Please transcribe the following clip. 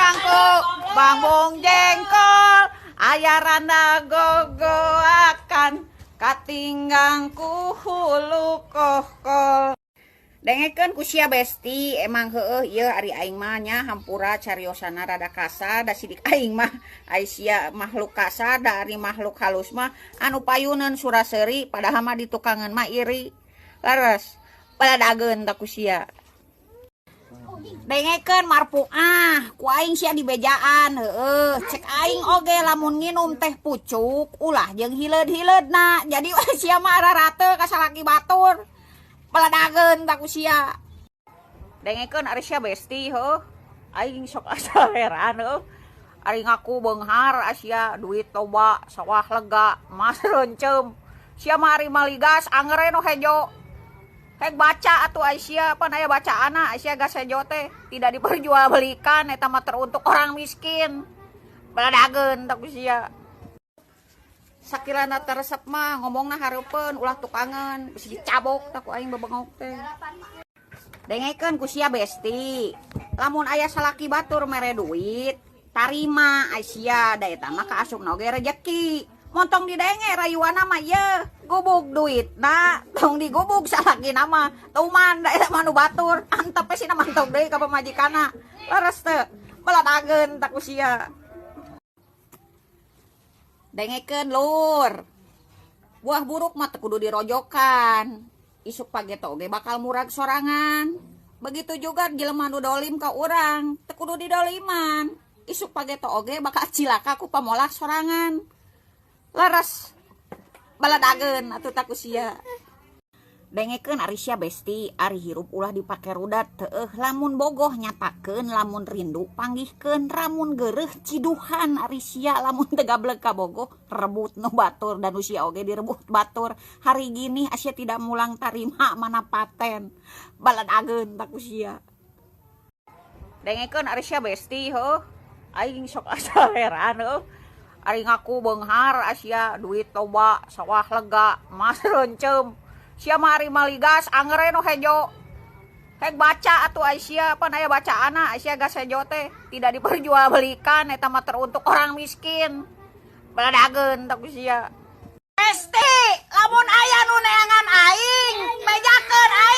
Katinggang ku bambung jengkol, aya randa gogoakan, katinggang ku hulu kohkol. Dengekeun ku sia, besti, emang heueuh ieu ari aing mah nya, hampura cariosana rada kasar, da sidik aing mah ai sia makhluk kasar, da ari makhluk halus mah anu payuneun sura-seuri, padahal mah di tukangeun mah iri. Leres, baladageun ta ku sia. Dengekeun, marpuah, ku aing sia dibejaan heueuh. Cek aing oge lamun nginum teh pucuk ulah jeung hileud-hileudna, jadi sia mah ararate ka salaki batur. Baladageun ta ku sia. Dengekeun ari sia, besti, heueuh. Aing sok asa heran heueuh. Ari ngaku beunghar sia, duit loba, sawah lega, emas reuncem. Sia mah ari mali gas angger nu hejo. Hek baca atuh ai sia, pan aya bacaanna sia gas hejo teh tidak diperjualbelikan, eta mah teruntuk orang miskin. Baladageun ta ku sia. Sakirana teu resep mah ngomongna hareupeun, ulah tukangeun, bisi dicabok tah ku aing bebengok teh. Dengekeun ku sia, besti. Lamun aya salaki batur mere duit, tarima ai sia, da eta mah kaasupna oge rejeki. Montong didenge rayuanna mah ieu, gubug duitna, tong digubug salakina mah. Tuman da eta mah nu batur, antep we sina mantog deui ka pamajikanna. Leres teu? Baladageun tah ku sia. Dengekeun, lur. Buah buruk mah teu kudu dirojokan. Isuk pageto oge bakal murag sorangan. Begitu juga jelema nu dolim ka urang, teu kudu didoliman. Isuk pageto oge bakal cilaka ku pamolah sorangan. Leres, baladageun atuh ta ku sia. Dengekeun ari sia, besti, ari hirup ulah dipake rudat heueuh. Lamun bogoh nyatakeun, lamun rindu panggihkeun, lamun geureuh ciduhan. Ari sia lamun teu gableg kabogoh, rebut nu batur, dan usia oge direbut batur. Hari gini asia tidak mulang tarima mana paten. Baladageun tah ku sia. Dengekeun ari sia, besti, heuh. Aing sok asa heran heuh. Ari ngaku beunghar sia, duit loba, sawah lega, emas reuncem. Sia mah ari mali gas angger nu hejo. Hek baca atuh ai sia, pan aya bacaanna sia gas hejo teh tidak diperjualbelikan, eta mah teruntuk orang miskin. Baladageun tah ku sia. Besti, lamun aya nu neangan aing, bejakeun aing.